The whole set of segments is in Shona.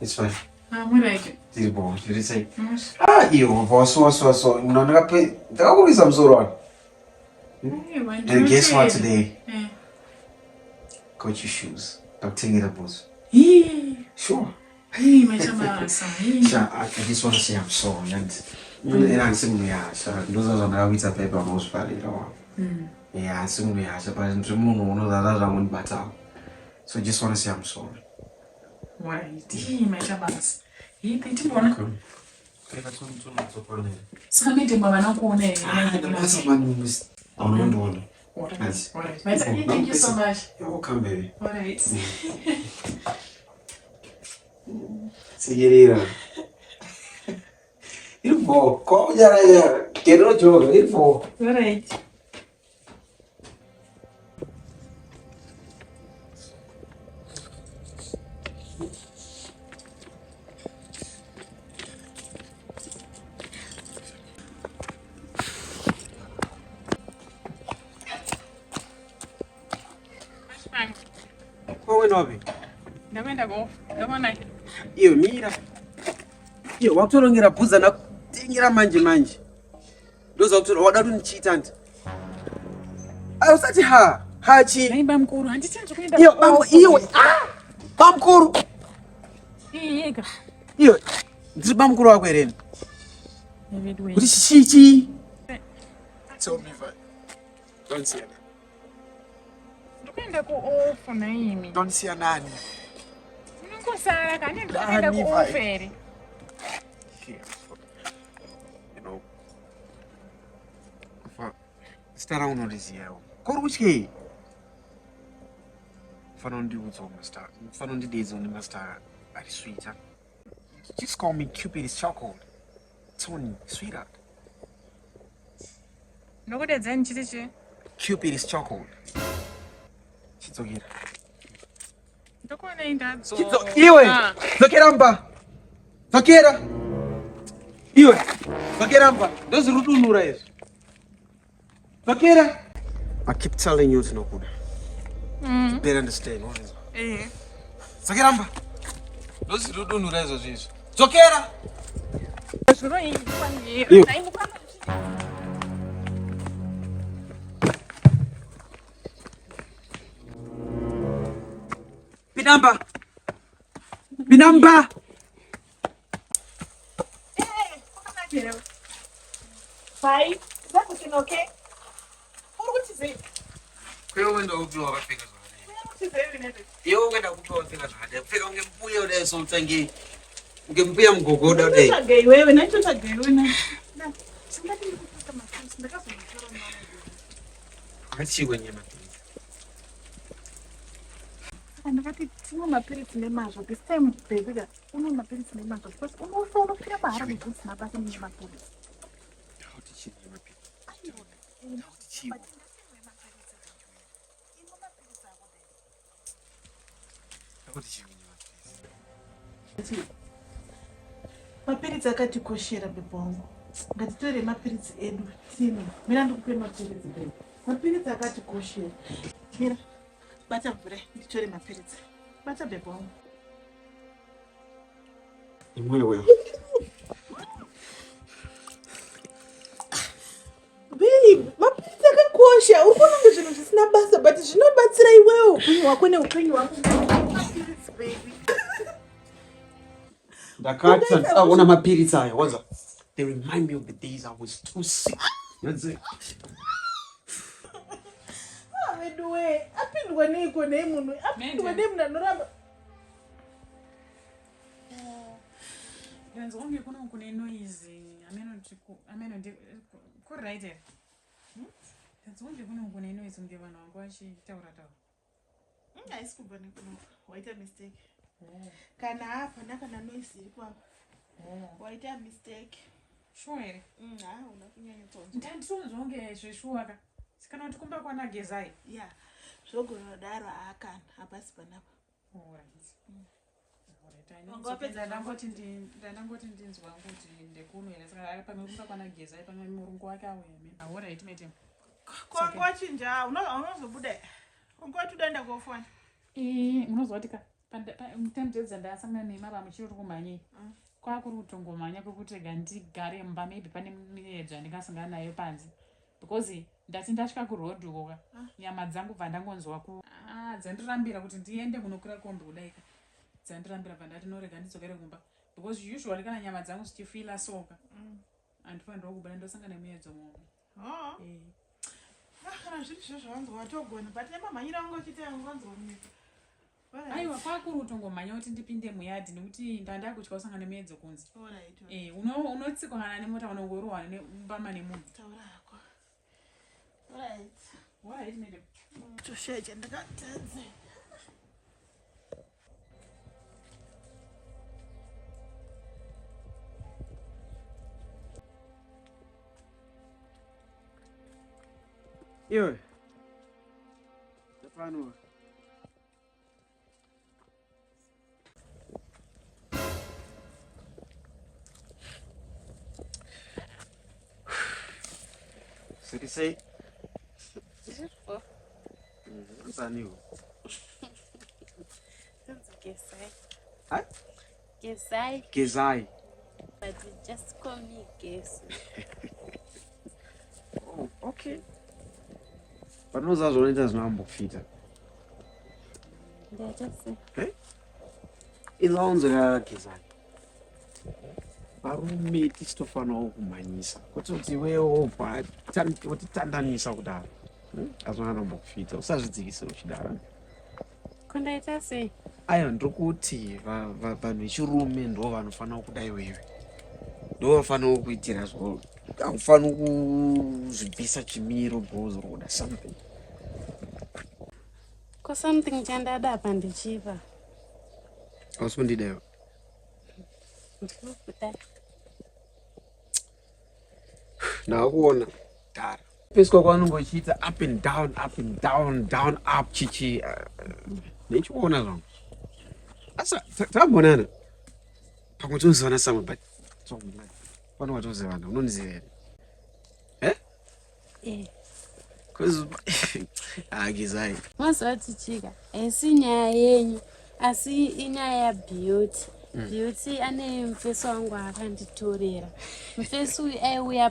It's fine. Ah, muraite. Tiri bo, tiri sei. Ah, iyo, wasuwa suwa so. No, ndakape ndakakurisa musoro wani. And guess what today? Eh. Got your shoes. Ndakutengera boots. Sure. Hey, maita basa. Hey. Sha, I just want to say I'm sorry and and handisi munhu yasha. Ndozva zvandakakuita pepa unozvifarira wa. Yeah, handisi munhu yasha but ndiri munhu unozara zvangondibatawo. So just want to say I'm sorry. Right. Hey, maita basa. Hey, timboona. Okay. Saka mende mavana kuona here? Aunondiona. Alright. Nice. Alright. Maita, hey, thank you so much. You're welcome, baby. Alright. Sekerera. Iri bo, kwakunyaranyara. Kero joga, iri bo. Alright. Kwawena wapi? Ndakuenda kuoff. Ndakuona. Iyo mira. Iyo wakutorongera bhuza nakutengera manje manje. Ndoza wada kutonichita nti. Ayo usati ha, ha chi. Naimba mukuru, handiti ndikuenda. Iyo bambo iyo. Ah! Bamkuru. Yega. Iyo ndiri bamkuru wako here. Veduwe. Kuti chi chi. Tell me if Don't see her. Ndikuenda kuoff naimi. Don't see her nani. Munongosara kani ndikuenda Dani, kuoff vai. here. Okay. You know. Fa zita rangu unorizivawo. Kuri kutyei? Fanira kundiudzawo mazita. Fanira kundideedzawo nemazita ari sweeter. Just call me Cupid is chocolate. Tony, sweetheart. Ndokudedzani chiti chi? Cupid is chocolate. Chidzokera. Ndokuonai ndadzo. Chidzo iwe. Dzokera mba. Dzokera. Iwe. Dzokera mba. Ndozvirudunura izvi. Dzokera. I keep telling you tinokuda. You better understand. What is Eh. Dzokera mba. Ndozvirudunura izvozvo izvi. Dzokera. Zvinoipa. Iwe. Pinamba. Pinamba. Bye. Is everything okay? Uri kutizei? Kwewe wenda upi wakapfeka zvakadai? Uri kutizei Vinete? Iwe wenda upi wakapfeka zvakadai? Kupfeka kunge mbuya kudai so utsange kunge mbuya mugogoda kudai. Ndinotsvaga iwewe, ndinotsvaga iwewe na. Na, singati ndikupaka mapilisi, ndakazomatora mara. Akachikwe nyama. Saka ndakati timwe mapiritsi nemazvo. This time baby ka, unwe mapiritsi nemazvo because unofa unofira mahara mubvunzi zvisina basa mune mapiritsi. Ndauti chii nyama? Ndauti chii? Ndauti chii nyama? Mapiritsi akatikoshera bebe wangu. Ngatitore mapiritsi edu timwe. Mira ndikupe mapiritsi baby. Mapiritsi akatikoshera. Mira, bata mvura nditore mapiritsi. Bata bebe wangu. Imwewe. Babe, mapiritsi akakosha. Uri kuona kunge zvinhu zvisina basa but zvinobatsira iwewe upenyu hwako neupenyu hwangu. Mapiritsi baby. Ndakati ndisawona mapiritsi aya waza. They remind me of the days I was too sick. Yanze. Ah, veduwe, apindwa neiko nei munhu? Apindwa Mende. nei munhu anoramba? Ndanzwa kunge kuno kune noise. Ameno ndiku ameno ndi ku right here. Ndanzwa kunge kuno kune noise kunge vanhu vangu vachitaura taura. Haisi kubva nekuno. Waita mistake. Oh. Kana hapana kana noise iri kwapa. Oh. Waita mistake. Sure here. Ha, una kunyanyotsonzwa. Ndanditonzwa kunge zveshuwa ka. Kana kuti kumba kwana Gezai. Ya, zvogona kudaro haakana, hapasi panapa. Alright. Alright. Wanga wapedza Ndangoti ndangoti ndinzwa kuti ndekuno here saka pamwe kumba kwana Gezai pamwe murungu wake auya mimi. Alright mate. Kwanga wachinja, unozobuda. Kwanga wati udaenda kofana. Eh, munozwa kuti ka Time dzandasangana nemaba muchiri uri kumhanyei mm. Kwakuri kutongomhanya kwekuti rega ndigare mumba, maybe pane miyedzo yandingasangana nayo panze, because ndati ndasvika kuroad ukoka, ah. Nyama dzangu bva ndangonzwa ku ah, dzandirambira kuti ndiende kunokwira kombi kudaika, dzandirambira, bva ndati norega ndidzokere kumba, because usually kana nyama dzangu zvichifila soka handifanirwa kubuda, ndosangana nemuyedzo momwe. Ah. Eh. Ah, kana zviri zviro zvavanzwa watogona, but nemamhanyiro angu achiita yangu vanzwa munyika. Aiwa, kwakuri kutongomhanya kuti ndipinde muyadhi nekuti ndanda kutya kusangana nemuedzo kunze. Eh, unotsikwa kana nemota, unongorohwa nembama nemunhu. Tosheja ndakatadze. Iwe Stefano. Zviri sei? Zviripo. Usaniwo. Tonzi Gezai. Huh? Gezai. Gezai. But you just call me Gesu. Oh, okay. Panoza zvaunoita zvinoambofita. Ndaita sei? Eh? Inonzi Gezai. Varume tichitofanirawo kumhanyisa kwete kuti iwewo wobva wotitandanisa kudaro. Hazvina anombokufita, usazvidzikisira uchidaro. Ko ndaita sei? Aiwa, ndiri kuti vanhu vechirume ndo vanofanira kuda iwewe, ndo vanofanira kuitira zvo, haufaniri kuzvibvisa chimiro because uri kuda something. Ko something chandada apa ndichipa? Hausi kundida iwe? Ndinokuda. Ndakuona dhara peswa kwaunenge uchiita up and down, up and down, down, up, chichi nechiona zvangu, asa takambonana pamwe tinozivana samwe, but pano watozivana, unondiziva here, eh? Eh. Cause ah, Gezai. Mazuva tichika, haisi nyaya yenyu, asi inyaya yaBeauty. Beauty ane mufesi wangu akanditorera. Mufesi uyu aiuya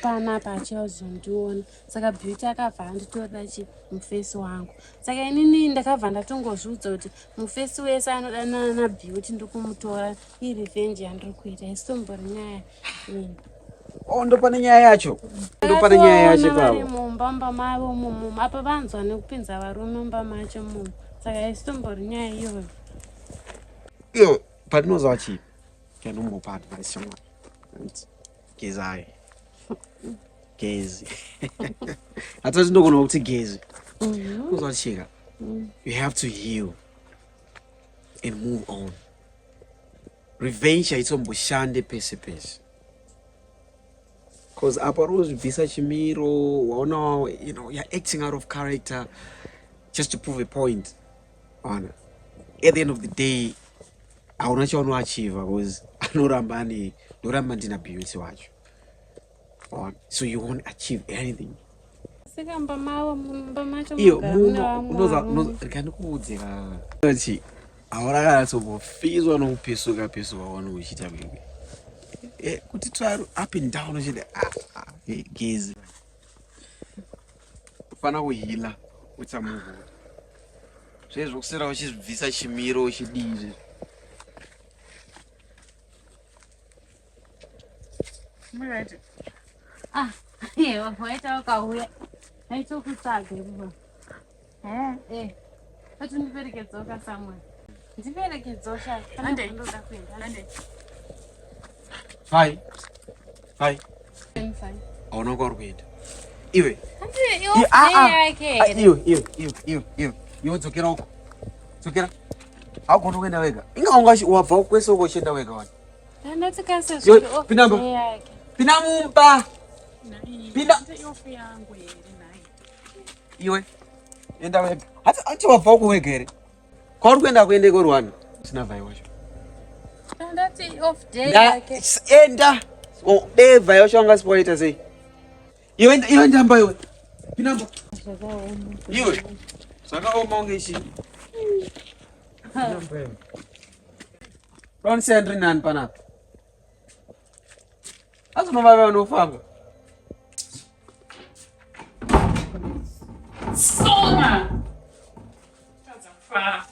panapa achiazondiona, saka Beauty akabva anditorera chi mufesi wangu. Saka inini ndakabva ndatongozviudza kuti mufesi wese anodanana naBeauty ndikumutora, irevenge yandiri kuita, isitombori nyaya yenyu. Oh, ndopane nyaya yacho. Ndopane nyaya yacho vari ipapo. Mumba mumba mavo mumu apa vanzwa nekupinza varume mumba macho mumu, saka isitombori nyaya iyoyo. Iyo patinoziva chii? Chanombopa advice shamwari. Gezai. Gezi. Hatati ndogona kuti gezi. Unoziva chika. You have to heal and move on. Revenge haitsomboshande pese pese. Cause apa uri kuzvibvisa chimiro, waona, you're acting out of character just to prove a point. Ona. At the end of the day, hauna chaunoachieva because anoramba ane, ndoramba ndina Beauty wacho. Ona. So you won't achieve anything. Saka mumba mavo, mumba macho Iyo mugara mune muno vamwe unoza varume. Rega ndikuudze ka. Hauna kanatsombofizwa nokupesuka pesuka waona uchiita kwekwe. Eh, kuti try up and down uchiti ah, ah, eh, gezi. Ufana kuhila uita move on. Zvezvo kuswera uchizvibvisa chimiro uchidii izvi. Right. Ah, iwe waita ukauya aitokutsvaga ivo. Eh, ati ndiperekedzoka somewhere, ndiperekedzoka sha. Handei. Ndoda kuenda. Handei. Fai. Fai. Fine. Hauna kwauri kuenda. Iwe. Handi Iwe, ah, ah. yake. Ah, iwe, iwe, iwe, iwe, iwe. Iwe dzokera uko. Dzokera. Haugoni kuenda wega. Inga wanga wabva kwese uko uchienda wega wani. Ndati kase Yo, zviri off pinamba. day yake. Pinda mumba. Pinda. Off yangu here nhai? Iwe. Enda wega. Hati hati wabva uko wega here? Kwauri kuenda kuende korwani? Sina vai wacho. Ndati off day Nda yake. enda. Oh, deva yacho wanga sipoita sei? Iwe enda, iwe ndamba iwe. Pinda mumba. Zvakaoma. Iwe. Zvakaoma unge chii? Don't ndiri nani panapa. Azonovava vanofamba. Soma. Tadza kufara.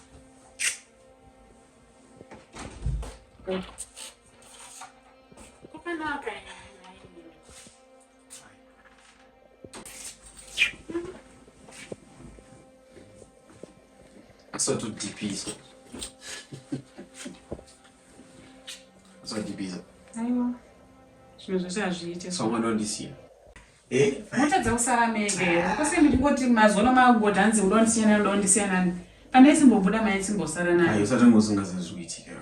Kwakanaka. Asatodhipisa. Asatodhipisa. Aiwa. Zvinhu zvese hazviite. Soma ndondisiya. Eh? Motadza kusara mege here? Kwese muchingoti mazuva ano makungoti hanzi uda kundisiya nani uda kundisiya nani. Pandaisimbobuda maisimbosara nani. Ayo usati ngosunga zviri kuitika.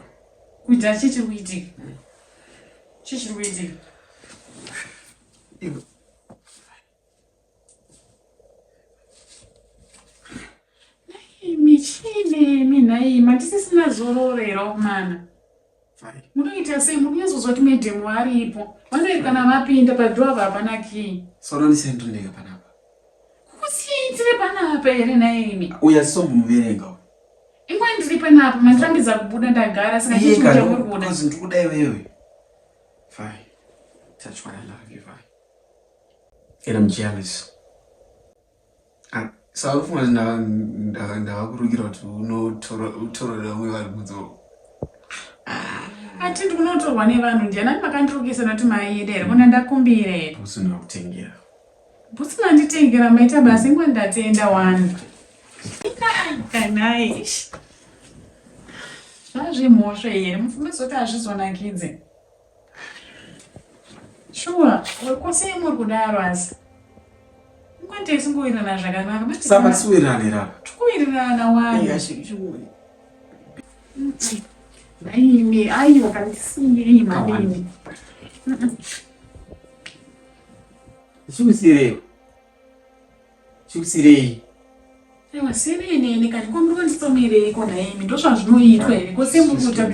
Kuita chii chiri kuitika? Chii chiri kuitika? Nhaimi chii nemi nhaimi handisisina zororo here akomana? Munoita sei mukunyatsozwa kuti madam varipo. Vanoi kana vapinda padhoo apa hapana key. Soro ndisendrindeka panapa. Kukusiitire panapa here nhaimi? Uya sombomuverenga uyu. Ingwa ndiri panapa mandirambidza kubuda ndagara saka chii chimwe chamuri kuda? Because ndiri kuda iwewe. Fine. Touch what I love you, fine. And I'm jealous. Ah, saka unofunga kuti ndavakurukira kuti unotorwa nevamwe vanhu kunze uko? Ati ndikunotorwa nevanhu ndianani makandirukisa noti maida here kona ndakumbira here? Bhutsu ndakutengera. Bhutsu manditengera maita basa ingwa ndatenda wani. Kanai. Zvazvimhosva here mufunge zoti hazvizonakidze. Shuwa, kwose muri kudaro asi. Kwete isingowirirana zvakanaka. Saka tisiwirirana here apa? Tikuwirirana wani. Aimi, aiwa kandisiyei madini. Chikusirei. Chikusirei. Aiwa siyei neni kani ko muri kunditsomereiko nhaimi ndozvazvinoitwa here ko sei muri kuita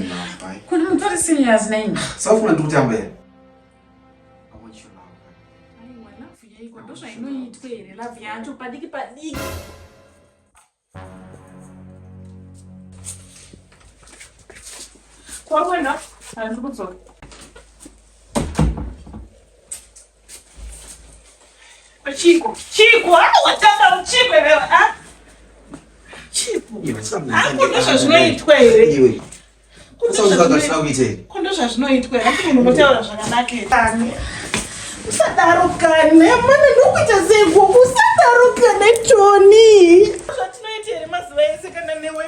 kuni mutori serious nhaimi. Safuna ndikutamba here? Aiwa love yaiko ndozvainoitwa here love yacho padiki padiki. Kwakwenda handiri kudzoka. Chiko, chiko, ah, watanga chiko iwewe, ah? Chiko. Hapo ndozvazvinoitwa here? Iwe. Ko ndozvazvinoitwa Kuita Ko ndozvazvinoitwa here? Asi munhu unotaura zvakanaka here? Kani. Usadaro kani, mana ndokuita seiko? Usadaro kani, Tony. Zvatinoita here mazuva ese kana newe?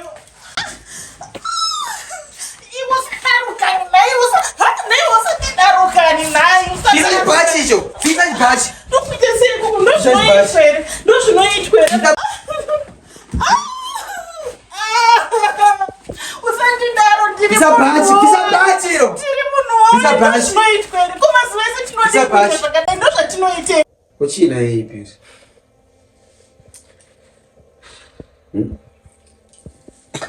Iwe usadaro kani, nhai, nhai, usadaro kani, nhai, Pisa usadaro. chibhachi icho. Pisa chibhachi. Ndokuita seiko? Ndozvinoitwa here? Ndozvinoitwa here? Usandidaro, ndiri Pisa bhachi, munhu pisa woye. bhachi iro. Tiri munhu Pisa woye, bhachi. ndozvinoitwa here? Ko mazuva ese tinodii Pisa kuita bhachi. zvakadai? Ndozvatinoita here? Kuchina iyi beauty.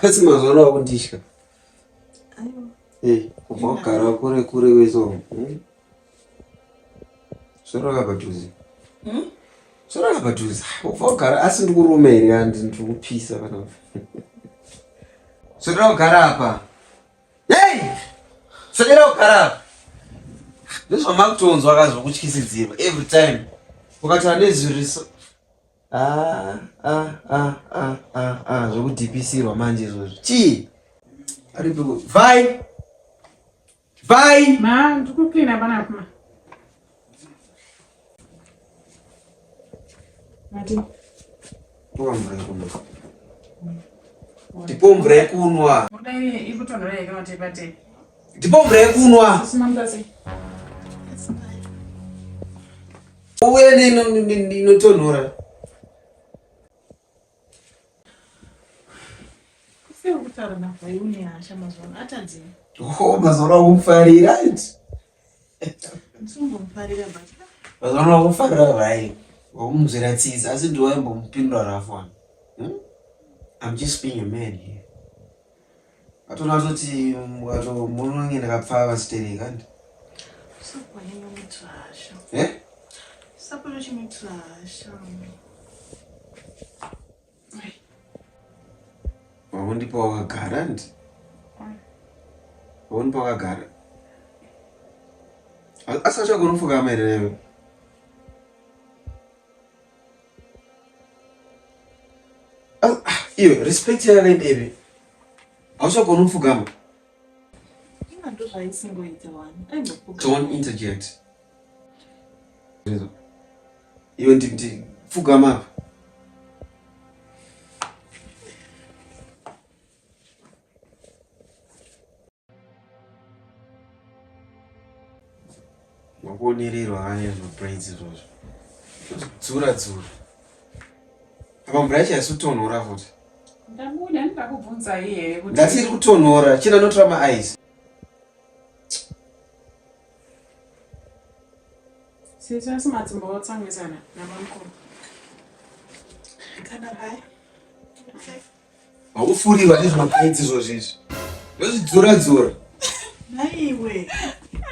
Asi mazuva ano wakunditya. Eh, kubva kugara kure kure wese uko. Soro padhuze. Soro padhuze. Kubva kugara asi ndikurume here handi ndiri kupisa panapa. Soro kugara apa. Hey! Soro kugara apa. Ndozvamakutonzwa ka zvokutyisidzirwa every time. Ukataura nezwi riso Ah, ah, ah, ah, ah, ah, zvokudhipisirwa manje izvozvo. Chii? Aripo. Vai. Vai. Ma ndiri kucleana panapa ma. Mati. Piwa mvura yekunwa. Ndipo mvura yekunwa. Mvura iri kutonhora here kana kuti pate? Ndipo mvura yekunwa. Usina mutasi. Uye neinotonhora. Sei kutaura navhai une hasha mazuva ano? Atadzei? Oh, mazuva ano wakufarira. Ndisingomfarira but Mazuva ano wakufarira vai. Wakumunzwira tsitsi asi ndiwaimbomupindura rafu wani. Hmm? I'm just being a man here. Atona atoti mukato munonge ndakapfava sitereka ndi. usakwanyenga muitira hasha. Eh? Usapota uchimuitira hasha. Wakundipa wakagara ndi? Wakundipa wakagara. Asi uchagona kufukama here newe? Iwe respect yakaenda ipi? Hauchagona kufugama. Inga ndozvaisingoita wani. Don't interject. Iwe ndi pfugama apa. Wakuonererwa kane zvabraids izvozvo. Dzura dzura. Apa mvura yacho haisi kutonhora futi. Ndabuda ndakubvunzai here kuti Ndati iri kutonhora, china notora maice. Sisi asi madzimba watsamwisana nabamukuru. Kana vai. Wakufurirwa nezvemabraids izvozvo izvi. Ndozvidzura dzura. Naiwe.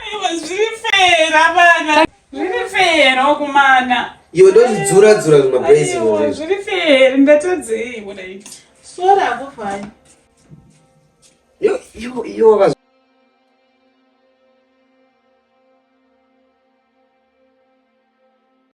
Aiwa zviri fera vana. Zviri fera okumana. Iwe ndozvidzura dzura zvimabraids izvozvo izvi. Zviri fera ndatadzei kudai. Sorry akufai. Yo yo yo wakaz